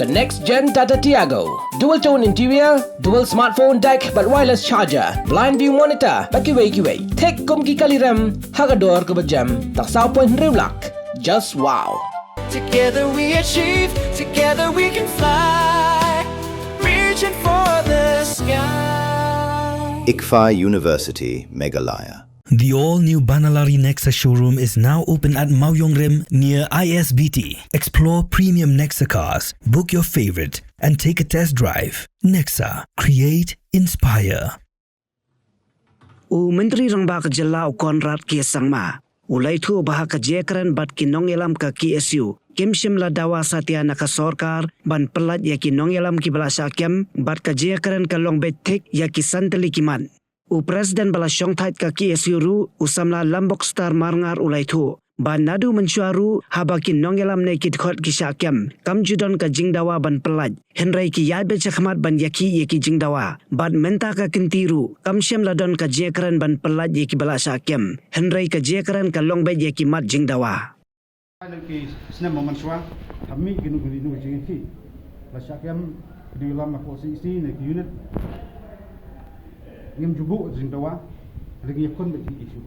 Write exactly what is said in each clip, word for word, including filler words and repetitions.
The next gen Tata Tiago. Dual tone interior, dual smartphone deck bad wireless charger, blind view monitor bad kiwei kiwei. Thik kum ki kali rem ha ka dor kaba jem, tang saw point hynriew lak. Just wow. Together we achieve, together we can fly. Reaching for the sky. ICFAI University, Meghalaya. The all-new Banalari Nexa showroom is now open at Mawiong Rim near I S B T. Explore premium Nexa cars, book your favorite, and take a test drive. Nexa, create, inspire. U Myntri Rangbah ka Jylla u Conrad K Sangma u la ïathuh ba ha ka jingïakren bad ki nongïalam ka K S U, kim shym la dawa satia na ka sorkar ban pyllait ïa ki nongïalam kiba la shah kem, bad ka jingïakren ka long beit thik ïa ki san tylli ki mat. U President ba la shongthait ka K S U ruh, u samla Lambokstar Marngar, u la ïathuh ba naduh mynshuwa ruh, haba ki nongïalam ne ki dkhot ki shah kem, kam ju don ka jingdawa ban pyllait, hynrei ki ïaid beit shakhmat ban ïakhih ïa ki jingdawa. Bad mynta ka kynti ruh, kam shym la don ka jingïakren ban pyllait ïa kiba la shah kem, hynrei ka jingïakren ka long beit ïa ki mat jingdawa. Ki snem ba mynshuwa, ha mih kino kino kino ki jingïakhih, la shah kem ki nongïalam hapoh C E C ne ki unit. Ngim ju buh jingdawa, hynrei ngi ïakhun beit ki issue.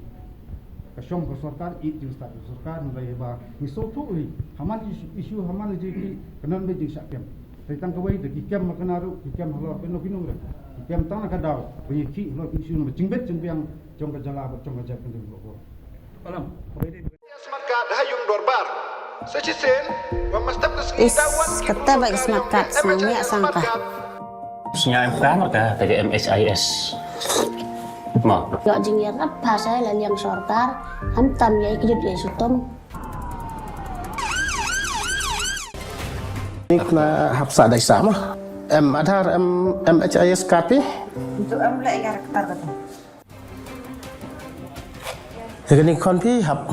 Ka shong ka sorkar, ïeit jingstad ka sorkar, hynrei ba ngi sngewthuh hi, ha man issue, issue ha man la jingïakhih, kan don beit jingshah kem. Hynrei tang kawei de ki kem ha kane ruh, ki kem halor kino kino ruh. Ki kem tang na ka daw ba ngi ïakhih halor ki issue, namar jingbit jingbiang jong ka jylla bad jong ka jaitbynriew baroh. Palam. Smartcard ha ïung dorbar. Sa shisien, wa mastep ka sngi. Is, da wan ki kata ba ka smartcard, snang ïa sangka. Sngi em ka ka, ka M H I S. Ma. Ïoh jingïarap ha sa la liang sorkar, khamtam ïa i kjut ïa i sutum. Ni kena hap sa dai sa ma. Em Aadhaar, em M H I S card phi? Itu em leh ïa rektar kata. Ïa kane khon phi hap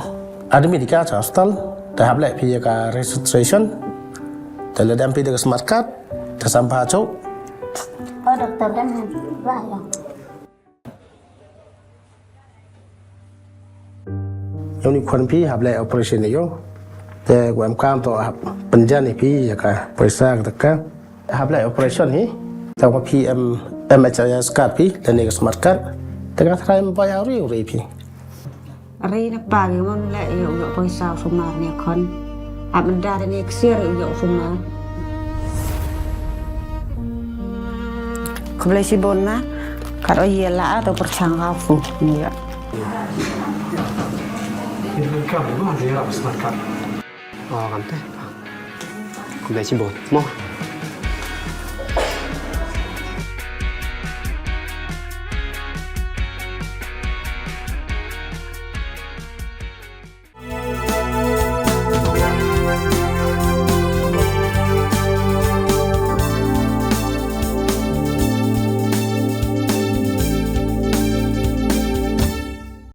admit ïa ka cha hospital, te hap leh phi ïa ka registration, te lada em phi da ka smart card, te sam pha chok. Oh, doktor, dang ba ïa. Ïa une khon phi hap leh operation ïa u. Te ko em kam to hap pynjan ïa phi ïa ka poisa ka taka. Hap leh operation hi. Te ko phi em M H I S card phi, lane ka smart card. Te ka trai em bai au ri ri phi. Ri na pa ngi mon leh ïa u ïoh poisa u sumar ne khon. Hap menda ne ksir ïa u ïoh u sumar. Khublei shibun na. Kat o ïa la to pyrshang ka fu. Ïa. Kam ma ïa la smart card. Oh, kam te. Khublei shibun. Mo.